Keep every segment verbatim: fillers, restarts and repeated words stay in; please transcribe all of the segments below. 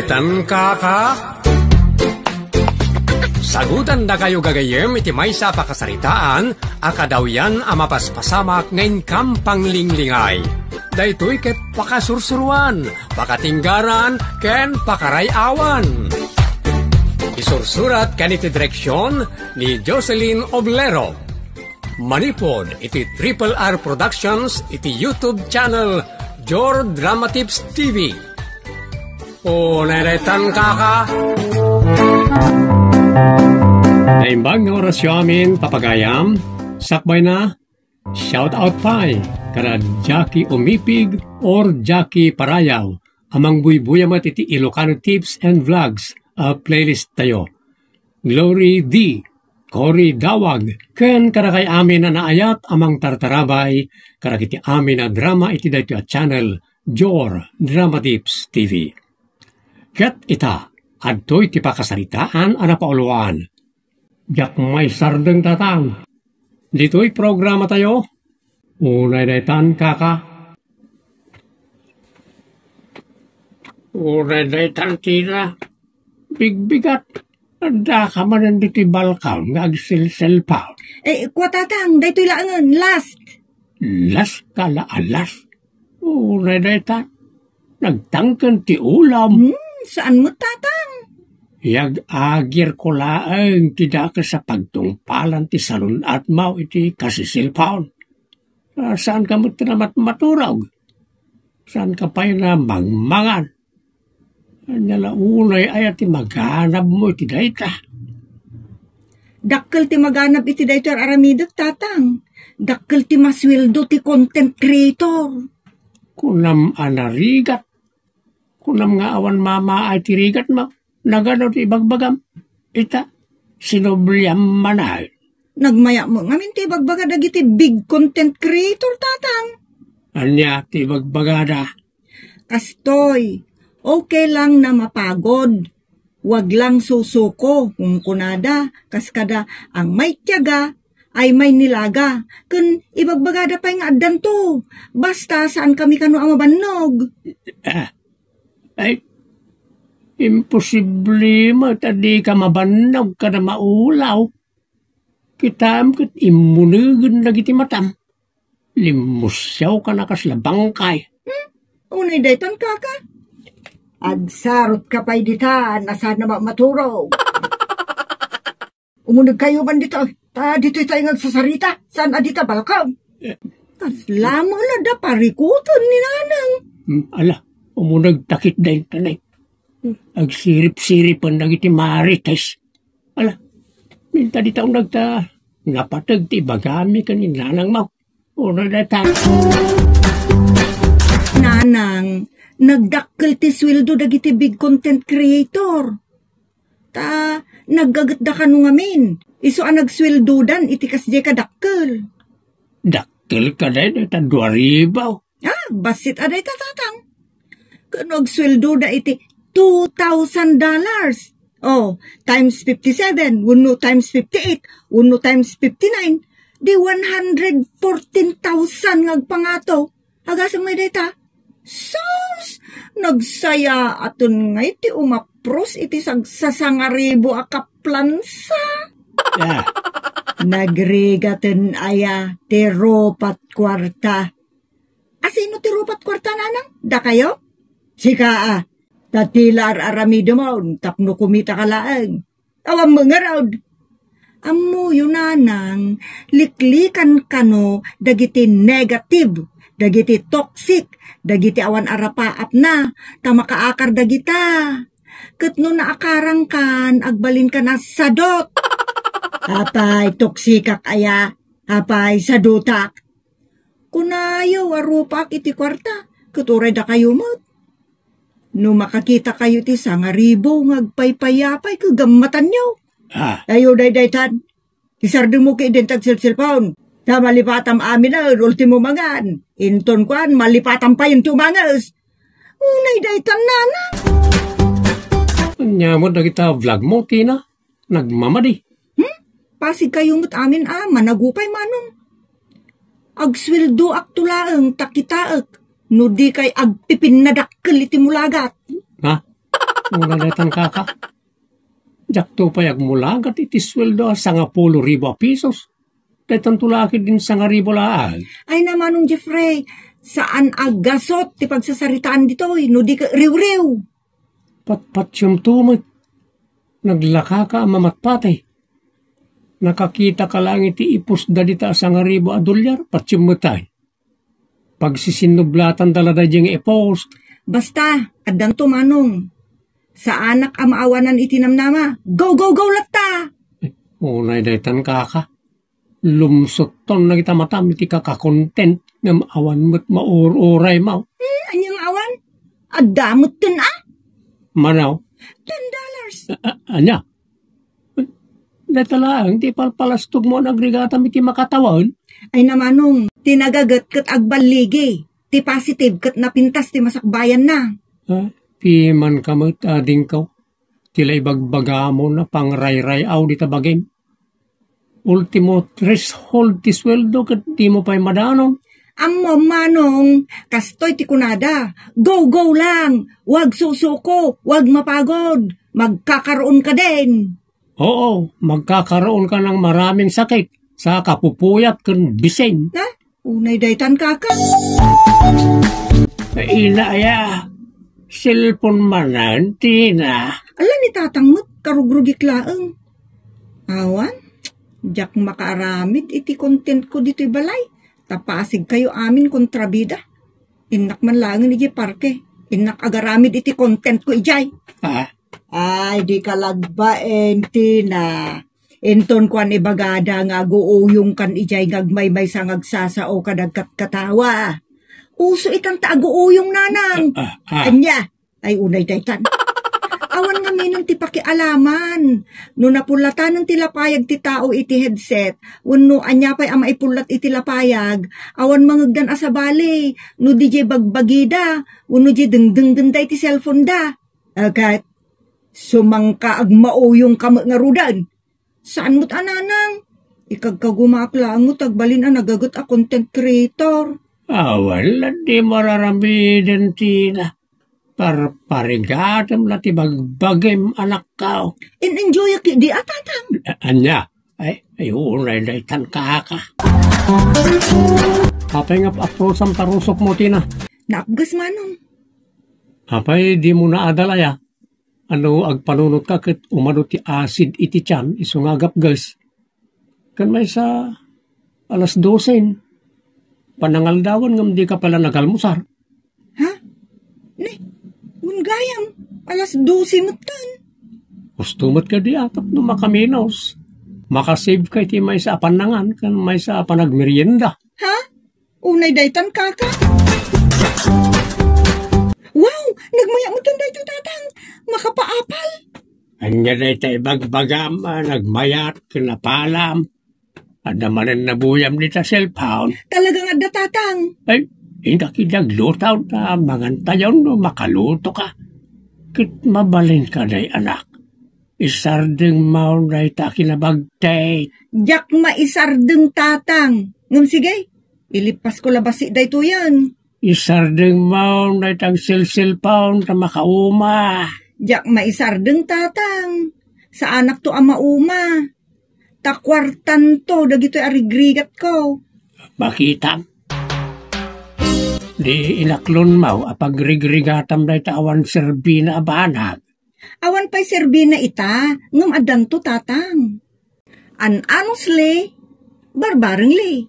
Tan kaka? Sagutandakayo gagayyem iti maysa a pakasaritaan a kadawyan a mapaspasamak nga inkam panglinglingay. Daytoy ket pakasursuruan, pakatinggaran, ken pakaray-awan. Isursurat ken iti direksion ni Jocelyn Oblero. Manipud iti Triple R Productions iti YouTube channel Jor Drama Tips T V. O, neretan kaka. Naimbag nga orasyo amin, papagayam, sakbay na, shout out pay, kada Jackie Umipig or Jackie Parayaw, a mangbuybuya met iti Ilocano Tips and Vlogs a playlist tayo. Glory D, Cory Dawag, ken kadakay amin a naayat a mangtartarabay kadagiti amin a drama iti daytoy a channel, Jor Drama Tips T V. Ket ita, adtoy ti pakasaritaan a napauloan. Diak maisardeng, tatang. Ditoy programa tayo. Unay daytan, kaka. Unay daytan, Tina. Bigbigat. Adda ka manen ditoy balkon nga agsilselpaw. Eh, kua, tatang, daytoy laengen, last. Last ka la a last. Unay daytan. Nagtangken ti ulam. Hmm, saan met, tatang? Yag-agirko laeng ti dakes a pagtungpalan ti salun-atmaw iti kasisilpaon. Ah, saan ka met ti namatmaturog? Saan ka pay na mangmangan? Ania la unay aya ti maganabmo iti dayta? Dakkel ti maganab iti daytoy ar-aramidek, tatang. Dakkel ti masueldo ti content creator. Kunam a narigat. Kunam nga awan mamaay ti rigatmo. Nagano ti ibagbagam? Ita, sinubliam manay. Nagmayat met ngamin ti ibagbaga dagiti big content creator, tatang. Ania ti ibagbagada? Kastoy, okay lang na mapagod. Wag lang susuko, kunkunada, kas kada ang may tiyaga, ay may nilaga. Ken ibagbagada pay nga addanto. Basta saan kami kano a mabannog. Ah, ay, imposible met a di ka mabannog kada maulaw. Kitam ket immunegen dagiti matam. Limmusiaw ka na kasla bangkay. Hmm? Unay daytan, kaka? Agsarot ka pay dita, na saan na ma-, maturog. Umuneg kayo man dita. Ta ditoy tayo nga agsasarita. Saan a dita balkon? Eh. Kasla mo la da parikuten ni Nanang. Hmm, ala, umuneg takit daytan ay. Agsirip-siripen dagiti marites. Ala, minta dita uneg ta napateg ti ibagami ken ni Nanang mo. Uno dayta. Nanang, nagdakkel ti sueldo dagiti big content creator. Ta, naggagetda kano ngamin. Isu a nagsueldodan iti kasdiay kadakkel. Dakkel ka dayta dua ribu. Ah, bassit a dayta, tatang. Ken no agsueldoda iti two thousand dollars. Oh, times fifty-seven, wenno times fifty-eight, wenno times fifty-nine, di one hundred fourteen thousand nga agpangato. Agasem ngay dayta? Sus! Nagsayaaten ngay ti umapros iti sagsasangaribu a kaplansa. Ah. Nagrigaten aya ti rupat kuarta. Asino ti rupat kuarta, Nanang? Dakayo? Sika, a. Ta ti la ar-aramidemon tapno kumitaka laeng. Awan met ngarud. Ammoyo, Nanang, liklikan kano dagiti negative, dagiti toxic, dagiti awan arapaapna, ta makaakar dagita. Ket no naakarangkan, agbalinkan a sadut. Apay, toksikak aya? Apay, sadutak? Kunayo a rupak iti kuarta, ket uray dakayo met. No makakitakayo iti sangaribu nga agpaypayapay, ket gammatanyo. Ah. Ayo daydaytan. Isardengmo ket dintag selselpon. Ta malipatam amin a ultimo mangan. Inton kuan, malipatam pay inti umanges. Unay daytan, Nana. Ania met dagita vlog mo, Tina? Nagmamadi. Hmm? Pasig kayo met amin a managupay manong. Agsueldoak to laeng ta kitaek no di kay agpipinnadakkel iti mulagat. Ha? Una daytan, kaka. Diakto pay agmulagat iti sueldo a sangapulo ribu a pisos. Daytanto la ketdin sangaribu laeng. Ay na, Manong Jeffrey, saan a gasut ti pagsasaritaan ditoy, no di ket riwriw. Patpatiem to met. Naglakaka a mamatpatay. Nakakitaka laeng iti ipusda dita a sangaribu a dolyar, patiem met ay. Pagsisinnublatan da la daydiay nga ipus. Basta, addanto, Manong. Saanak a maawanan iti namnama. Go, go, go latta! Unay daytan, kaka. Lumsutton na kita matam iti kaka-content ngem awan met maur-uray, maw. Eh, ania nga awan? Adda metten, a? Manaw? Ten dollars. A-, a-, ania? Dayta laeng ti palpalastogmo a nagrigatam iti makatawen? Ay na, Manong, ti nagaget ket agballigi. Ti positive ket napintas ti masakbayanna. Ah, pimanka met, adingko. Ti la ibagbagamo a pangrayray-aw dita bagim. Ultimo threshold ti sueldo ket dimo pay madanon. Ammom, Manong, kastoy ti kunada, "Go, go lang! Wag susuko, wag mapagod! Magkakaroon ka din!" Oo, magkakaroon ka ng maraming sakit sa kapupuyat ken bisin. Ha? Unay daytan, kaka. Ina aya, cellphone manen, Tina. Ala ni tatang met, karugrugik laeng. Awan, diak makaaramid iti content ko ditoy balay. Tapasig kayo amin kontrabida. Innak man laeng idiay parke. Innak agaramid iti content ko idiay. Ah? Ay, di ka lagbaen, Tina. Inton kuan ibagada nga aguuyong kan idiay nga agmaymaysa nga agsasao kadagkat katawa. Uso itan ta aguuyong, nanang. Ah, ah, ah. Anya? Ay, unay daytan. Awan ngamin ti pakialaman. No napullatanen ti lapayag ti tao iti headset, wenno ania pay a maipullat iti lapayag, awan mangegdan a sabali, no di jay bagbagida, wenno jay dengdengdenda iti cellphone da. Agat, sumangka agmauyong ka met ngaruden. Saan met a nanang. Ikagkagumaak laeng met agbalin a nagaget a content creator. Awan la di mararamiden, Tina. Parparigatem la ti bagbagim, anakko. In-enjoyak idi a, tatang. A-, anya? Ay, ay, unay daytan, kaka. Apay nga aprosam ta rusokmo, Tina? Naapges, Manong. Apay, dimo naadal aya? Ano, agpanunotka ket umano ti asid iti tiyan, isu nga agapges. Ken maysa, alas dosen. Panangaldawan ngem dika pay la nagalmusar. Ha? Ne, wen gayam, alas dose metten. Husto met kadi a tapno makaminos. Makasave ka iti maysa a pannangan ken maysa a panagmerienda. Ha? Unay daytan, kaka. Wow! Nagmayat metten daytoy, tatang. Makapaapal. Ania dayta ibagbagam a nagmayat ken napalam? Adda manen nabuyam dita cellphone. Talagang adda, tatang. Ay, inka kidi agluto ta mangantayon no makaluto ka. Ket mabalin ka, day anak. Isardeng maw dayta a kinabagtek. Diak maisardeng, tatang. Ngem sige, ilipas ko la bassit daytoyen. Isardeng maw dayta agselselpon ta makauma. Diak maisardeng, tatang. Saanakto a mauma. Ta kuartanto dagitoy a rigrigatko. Makitam. Di inaklon maw a pagrigrigatam dayta awan serbina a banag. Awan pay serbina ita, ngem addanto, tatang. And honestly, barbarengli.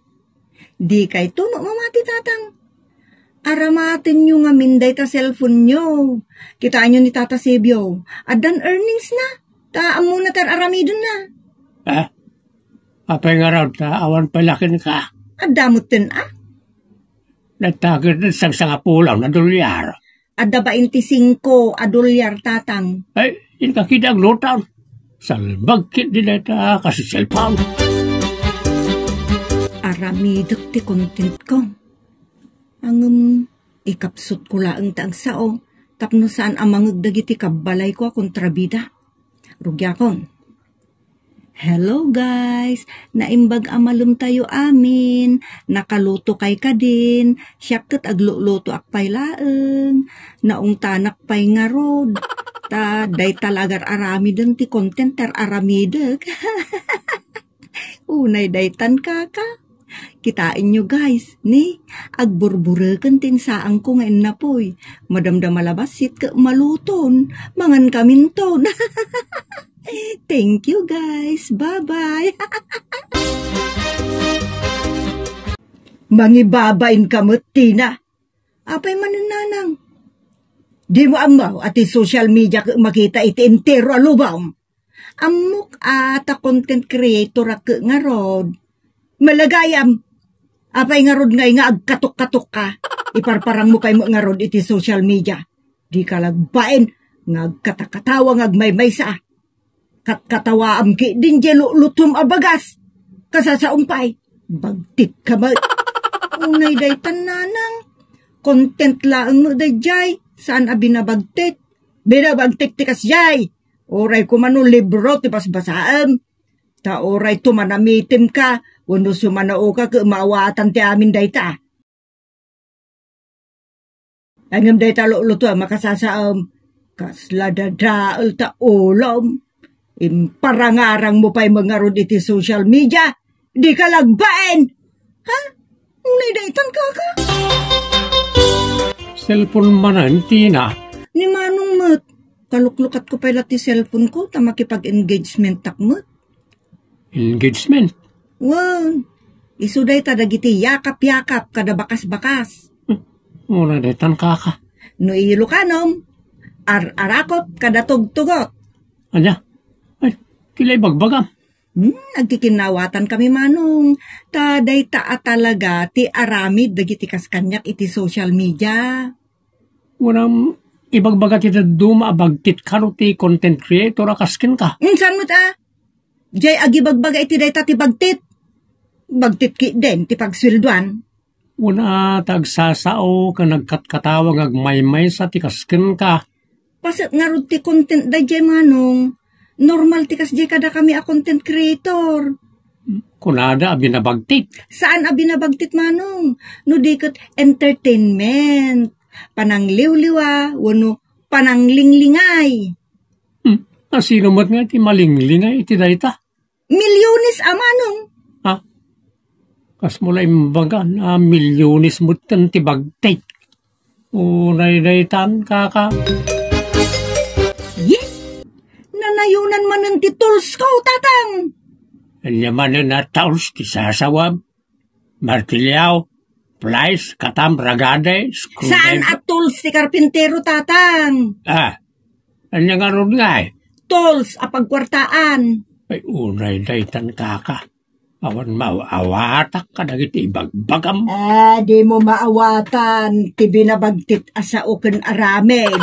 Dikayto met mamati, tatang. Aramatenyo ngamin dayta cellphone-yo. Kitaenyo ni Tata Sebio. Addan earnings na. Ta ammona ti ar-aramidenna. Ah? Apay ngarud ta awan pay la kenka? Adda metten, a? Nagtaged ti sangsangapulo a dolyar. Adda baintisingko a dolyar, tatang. Ay, inka kidi agluto. Salbag ketdi dayta a kasi cellphone. Aramidek ti content ko. Ngem, ikapsutko laeng ta agsao, tapno saan a mangeg dagiti kabbalayko a kontrabida. Rugiakon. Hello, guys! Naimbag a malemtayo amin. Nakalutokay kadin. Siak ket aglulotoak pay laeng. Naungtanak pay ngarud. Ta dayta la agar-aramiden ti content ti ar-aramidek. Unay daytan, kaka. Kitaenyo, guys, ni, agburbureken ti insaangko nga innapoy. Madamdama la bassit ket maluton. Mangankaminton. Thank you, guys. Bye-bye. Mangibabainka met, Tina. Apay manen, nanang? Dimo ammo a ti social media ket makita iti entero a lubong? Ammok a ta content creatorak ket ngarud. Malagayam. Apay ngarud ngay nga agkatukkatukka? Iparparangmo pay met ngarud iti social media. Dika la agbain nga agkatakatawa nga agmaymaysa. Katkatawaam ketdin diay lutlutom a bagas. Kasasaom pay, bagtitka met. Unay daytan, nanang. Content laeng met daydiay, saan a binabagtit. Binabagtik ti kasdiay. Uray koma no libro ti basbasaem. Ta uray tumanamitemka, wenno sumanaoka ket maawatan ti amin dayta. Ngem dayta lutluto a makasasaom, kasla dadael ta ulom. Imparangarangmo pay met ngarud iti social media. Dika la agbain! Ha? Unay daytan, kaka? Cellphone manen, Tina. Ni Manong met. Kaluklukatko pay la ti cellphone ko ta makipag-engagementak met. Engagement? Wen, isu dayta dagiti yakap-yakap kada bakas-bakas. Hmm, mura daytan, kaka. No Ilokanom, ar-arakop kada tugtugot. Ania? Ay, kila ibagbagam. Hmm, agkikinnaawatankami, Manong. Ta dayta a talaga ti aramid dagiti kas kaniak iti social media. Wen, ibagbaga ti dadduma a bagtit kano ti content creator a kas kenka. Insan met a? Diay agibagbaga iti dayta ti bagtit. Bagtit ketdin ti pagsueldoan. Wen a, ta agsasao ken agkatkatawa nga agmaymaysa ti kas kenka. Paset ngarud ti content daydiay, Manong. Normal ti kasdiay kadakami a content creator. Kunada a binabagtit. Saan a binabagtit, Manong? No di ket entertainment, panangliwliwa, wenno pananglinglingaw. Hmm, a sino met nga ti malinglingay iti dayta? Milyones a, Manong. Ha? Kasmo la imbaga a milyones metten ti bagtit. Unay daytan, kaka. Yes! Nanayonan manen ti tools ko, Tatang! Ania manen a tools ti sasawam? Martilyo, pliers, katam, ragade, screwdriver. Saan a tools ti karpintero, Tatang? Ah, ania ngarud ngay? Tools a pagkuartaan. Ay, unay daytan, kaka. Awan maawatak kadagiti ibagbagam. Ah, dimo maawatan ti binabagtit a sao ken aramid.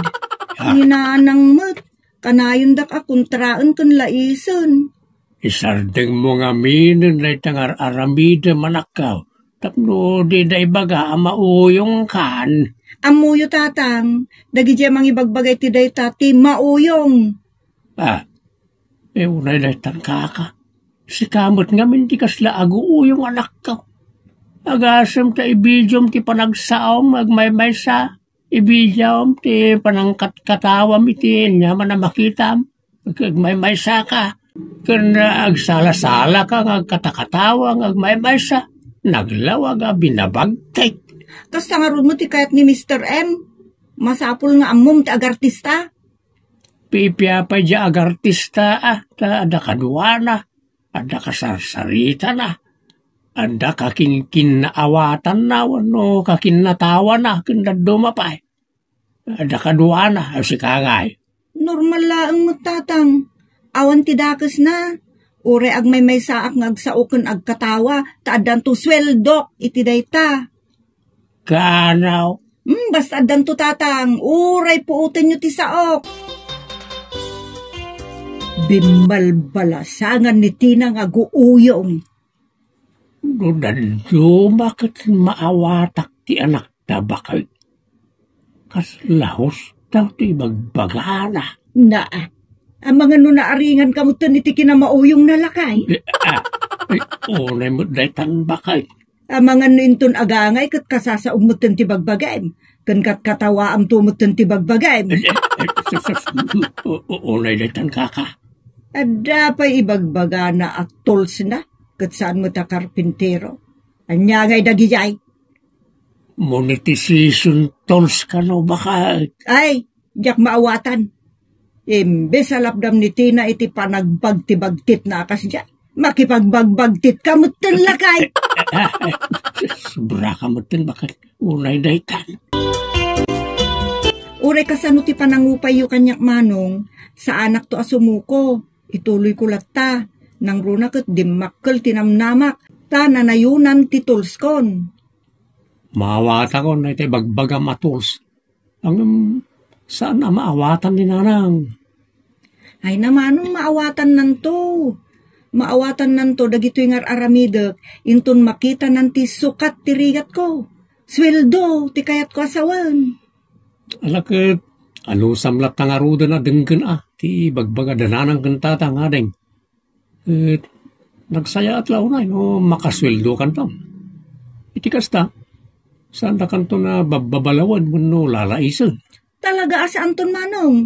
Ah. Ni Nanang met, kanayondak a kontraen ken laisen. Isardengmo ngaminen dayta nga ar-aramidem, anakko, tapno dida ibaga a mauyongkan. Ammoyo, Tatang, dagidiay mangibagbaga iti dayta ti mauyong. Ah, e, unay daytan, kaka. Sika met ngamin ti kasla aguuyong, anakko. Agasem ta ibidiom ti panagsaom nga agmaymaysa. Ibidiom ti panangkatkatawam iti aniaman a makitam. Agmaymaysaka. Ken agsalasalaka nga agkatakatawa nga agmaymaysa. Naglawag a binabagtik. Kasta ngarud met ti kayat ni Mister M. Masapul nga ammom ti agartista. Pipia pay diay agartista, a, ta adda kaduana, adda kasarsaritana, adda kakinkinnaawatanna wenno kakinnatawana ken dadduma pay. Adda kaduana, a, sika ngay. Normal laeng met, Tatang. Awan ti dakesna. Uray agmaymaysaak nga agsao ken agkatawa, ta addanto sueldok iti dayta. Kanaw. Hmm, basta addanto, Tatang. Uray puotenyo ti saok. Bimbalbalasangan ni Tina nga aguuyong. No dadduma ket maawatak ti anakta, baket. Kasla husto ti ibagbagana. Naa. Amangan no naaringan kamo ten iti kinamauyongna, lakay. Eh, ah, ay, unay met daytan, baket. Amangan no inton agangay ket kasasaom met ti bagbagam. ken katkatawaamto metten ti bagbagam. Eh, eh, eh, sus, sus, u-, u-, unay daytan, kaka. Adda pay ibagbagana a toolsna, ket saan met a karpintero. Ania ngay dagijay? Monetization tools kano, baket? Ay, diak maawatan. Imbes a lapdam ni Tina iti panagbagtibagtitna a kasdiay, makipagbagtitbagtit ka metten, lakay. Ah, ah, sobra ka metten, baket? Unay daytan. Uray kasano ti panangupayyo kaniak, Manong, saanakto a sumuko. Ituloyko latta. Nangruna ket dimmakkel ti namnamak, ta nanayonan ti toolskon. Maawatakon iti bagbagam a tools. Ngem saan a maawatan ni Nanang. Ay, Manong, maawatannanto. Maawatannanto dagitoy nga ar-aramidek, inton makitanan ti sukat ti rigatko. Sueldo ti kayatko a sawen. Ala ket, anusam latta ngaruden a denggen a ti bagbaga da Nanang ken Tatang, ading? Ket nagsayaat la unay no makasueldokanto. Iti kasta, saandakanto a babbabalawen wenno lalaisen. Talaga a saanton, Manong.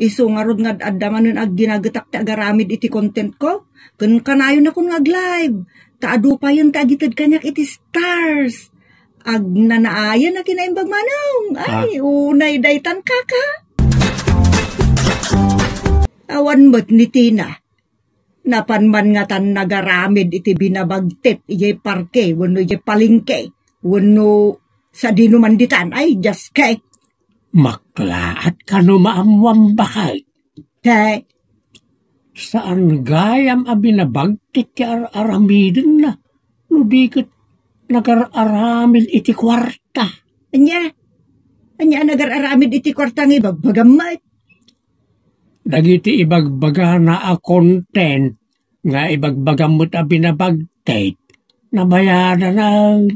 Isu ngarud nga ad-adda manen a ginagetak ti agaramid iti contentko, ken kanayonnakon nga ag-live, ta adu payen ti agited kaniak iti stars. Agnanaayan a kinaimbag, Manong. Ay, ah, unay daytan, kaka. Awan met ni Tina. Napan man ngatan nagaramid iti binabagtit idiay parke wenno idiay palengke wenno sadino man ditan. Ay, Dios, kay. Maklaat kano maammuam, baket? Te. Saan gayam a binabagtit ti ar-aramidenna no di ket nagar-aramid iti kuarta. Ania? Ania a nagar-aramid iti kuarta nga ibagbagam met? Dagiti ibagbagana a content nga ibagbagam met a binabagtit, nabayadanan.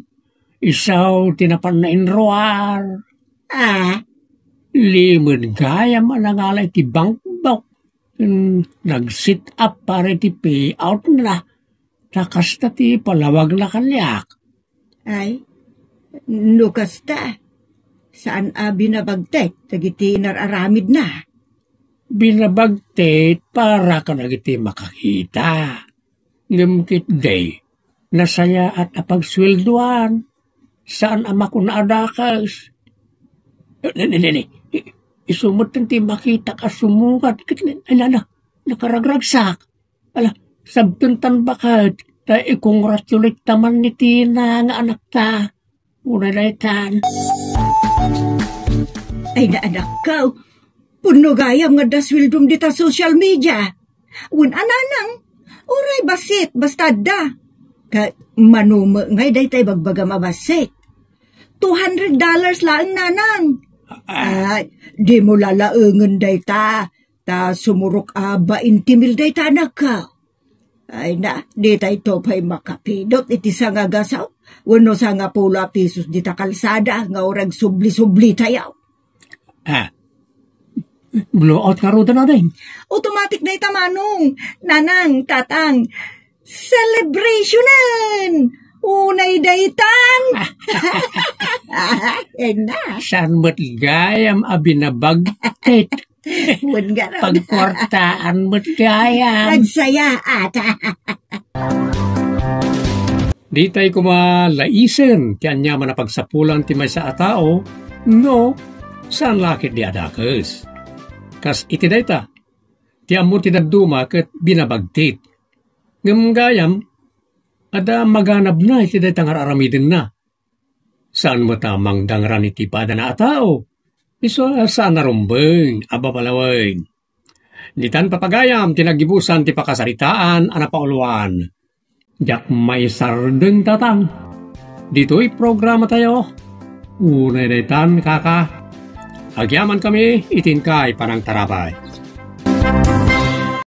Isu ti napan nainruar. Ah? Limed gayam a nangala iti bankbook. Hmm, nag-set up para iti payoutna. Ta kasta ti palawagna kaniak. Ay, no kasta, saan a binabagtit dagiti nar-aramidna? Binabagtit para kadagiti makakita. Ngem ketdi, nasayaat a pagsueldoan, saan a makuna a dakes. Eh, ne, ne, ne, ne. I-, isu met ti makitak a sumungad ket ne, ay, na, na, nakaragragsak. Ala, sabtentan baket, ta i-congratulate ta man ni Tina nga anakta. Una daytan. Ay, naanakko. Punno gayam nga adda sueldom dita social media. Wen a, Nanang, uray bassit, basta adda. Ka-, mano met ngay dayta ibagbagam a bassit. Two hundred dollars laeng, Nanang. Ah. Ah, dimo lalaengen dayta. Ta sumurok a bainte mil dayta, anakko. Ay na, ditayto pay makapidot iti sangagasaw wenno sangapulo a pisos dita kalsada nga uray agsubli-sublitayo. Ah, blowout ngaruden, ading? Automatic dayta, Manong. Nanang, Tatang, celebrationen! Unay daytan! Ay na. Saan met gayam a binabagtit? Wen garud. Pagkuartaan met gayam. Nagsayaat. Ditay koma laisen ti aniaman a pagsapulan ti maysa a tao, no, saan la ketdi a dakes. Kas iti dayta, ti ammo ti dadduma ket binabagtit. Ngem gayam, adda maganabna iti dayta nga ar-aramidenna. Saan met a mangdangran iti padana a tao. Isu a saan a rumbeng a babalawen. Ditan, papagayam, ti naggibusan ti pakasaritaan a napauluan. Diak maisardeng, Tatang. Ditoy programatayo. Unay daytan, kaka. Agyamankami iti inkay panangtarabay.